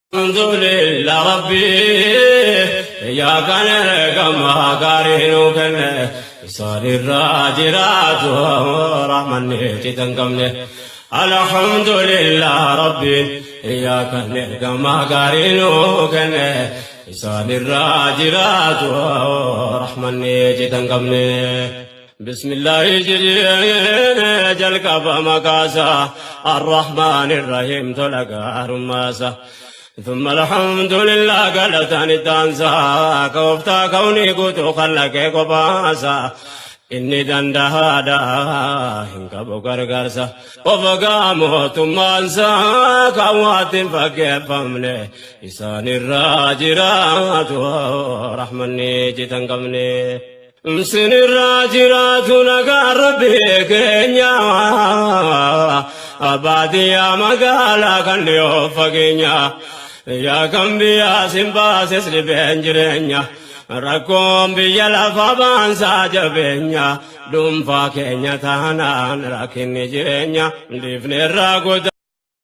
Alhamdulillah Rabbi yaa kan ergamaa gaarii nuu kenne isaan irraa jiraatu rahmanni citan qabne. Alhamdulillah Rabbi yaa kan ergamaa gaarii nuu kenne isaan irraa jiraatu rahmanni citan qabne. Bismillaahi jedhee jalqaba maqaasa Arrahmaan Irrahiim tola gaarummaasa. ثم الحمد لله قالتان الدانسا كوفتا كوني قوتو خلقه قباسا inni danda'aadha hin qabu gargaarsa of mootummaansa kan waatti hin fakkeeffamne isaan irraa jiraatu rahmanni citan qabne. Sinirraa jiraatu nagaan rabbi keenya baadiyyaa magaalaa kan dhiyoo fageenya yaa kan biyyaa sin baases dhibeen jireenya rakkoon biyya lafa baansaa jabeenya dhuunfaa keenya taanaan rakkinni jireenya dhiifneerraa goda.